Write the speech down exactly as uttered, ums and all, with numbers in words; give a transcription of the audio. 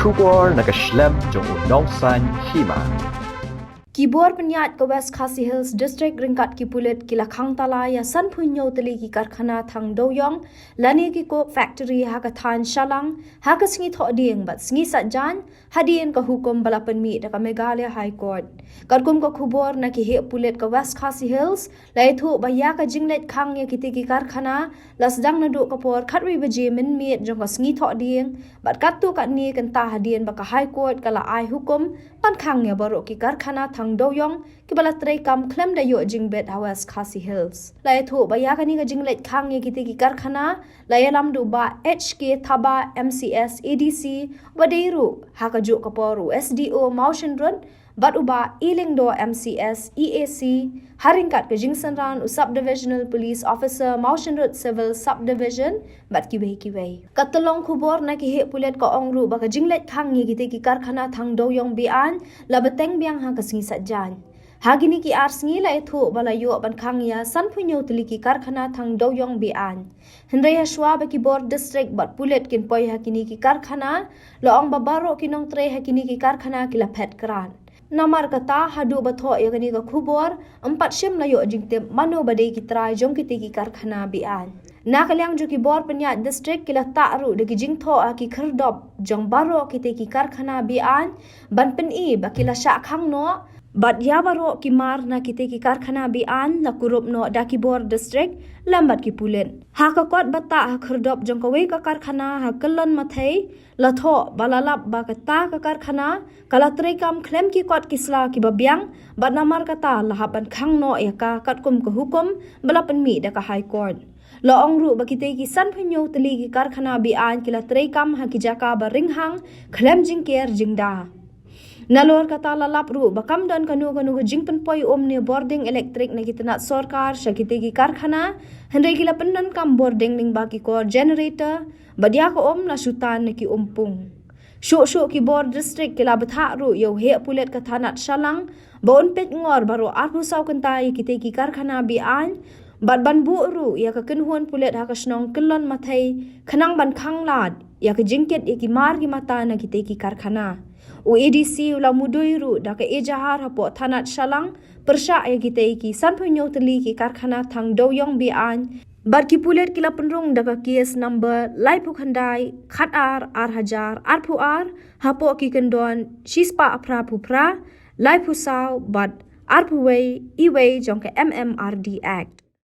Khubor na ka shlem jong u Nongsaiñ Hima. Ki bor pynïaid ka West Khasi Hills District ryngkat ki pulit ki la khang tala ïa sanphew hynñiew tylli ki karkhana thang dewïong lane ki coke factory ha ka thaiñ Shallang ha ka sngi Thohdieng bad sngi Saitjaiñ, hadien ka hukum ba la pynmih da ka Meghalaya High Court. Katkum ka khubor na ki heh pulit ka West Khasi Hills, la ïathuh ba ïa ka jingleit khang ïa kitei ki karkhana la sdang naduh ka por khatwei baje mynmiet jong ka sngi Thohdieng, bad katto katne kynta hadien ba ka High Court ka la ai hukum ban khang ïa baroh ki karkhana thang dewïong kiba la treikam khlem da ïoh jingbit ha West Khasi Hills. La ïathuh ba ïa kane ka jingleit khang ïa kitei ki karkhana la ïalam da u Bah H K Thabah, M C S, A D C, uba dei ruh ha kajuh ka por u S D O Mawshynrut, bad u Bah E Lyngdoh, M C S, E A C, ha ryngkat ka jingsynran u Sub Divisional Police Officer, Mawshynrut Civil Subdivision, bad kiwei kiwei. Ka tyllong khubor na ki heh pulit ka ong ruh ba ka jingleit khang ïa kitei ki karkhana thang dewïong be-aiñ la bteng biang ha ka sngi Saitjaiñ. Ha kine ki ar sngi la ïathuh ba la ïoh ban khang ïa sanphew hynñiew tylli ki karkhana thang dewïong be-aiñ. Hynrei hashwa ba ki bor district bad pulit kin poi ha kine ki karkhana, la ong ba baroh ki nongtrei ha kine ki karkhana ki la phet krad. Namar kata, haduh ba thoh ïa kane ka khubor, ym pat shym la ïoh jingtip mano ba dei ki trai jong kitei ki karkhana be-aiñ. Na ka liang jong ki bor pynïaid district, ki la tah ruh da ki jingthoh ha ki khyrdop jong baroh kitei ki karkhana be-aiñ ban pyni ba ki la shah khang noh, bad ïa baroh ki mar na kitei ki karkhana be-aiñ la kurup noh da ki bor district lem bad ki pulit. Ha ka kot ba tah ha khyrdop jong kawei ka karkhana ha Kyllon Mathei, la thoh ba la lap ba kata ka karkhana ka la treikam khlem ki kot ki sla kiba biang, bad namar kata la hap ban khang noh ïa ka katkum ka hukum ba la pynmih da ka High Court. La ong ruh ba kitei ki sanphew hynñiew tylli ki karkhana be-aiñ ki la treikam ha ki jaka ba ringhang khlem jingker jingda. Nalor kata la lap ruh ba kam don kano kano ka jingpynpoi um ne bording elektrik na ki tnat sorkar sha kitei ki karkhana, hynrei ki la pyndonkam bording lyngba ki kor generator, bad ïa ka um la shu tan na ki um pung. Shuh shuh ki bor district ki la bthah ruh ïa u heh pulit ka thanat Shallang ba un peit ngor baroh arphew saw kynta ïa kitei ki karkhana be-aiñ, bad ban buh ruh ïa ka kynhun pulit ha ka shnong Kyllon Mathei khnang ban khang lad ïa ka jingkit ïa ki mar ki mata na kitei ki karkhana. U A D C u la mudui ruh da ka ejahar hapoh thanat Shallang pyrshah ïa kitei ki sanphew hynñiew tylli ki karkhana thang dewïong be-aiñ, bad ki pulit ki la pynrung da ka case number laiphew khyndai, khatar, ar hajar arphew ar, hapoh ki kyndon shispah phraphew phra, laiphew saw bad arphew wei, E wei jong ka M M R D Act.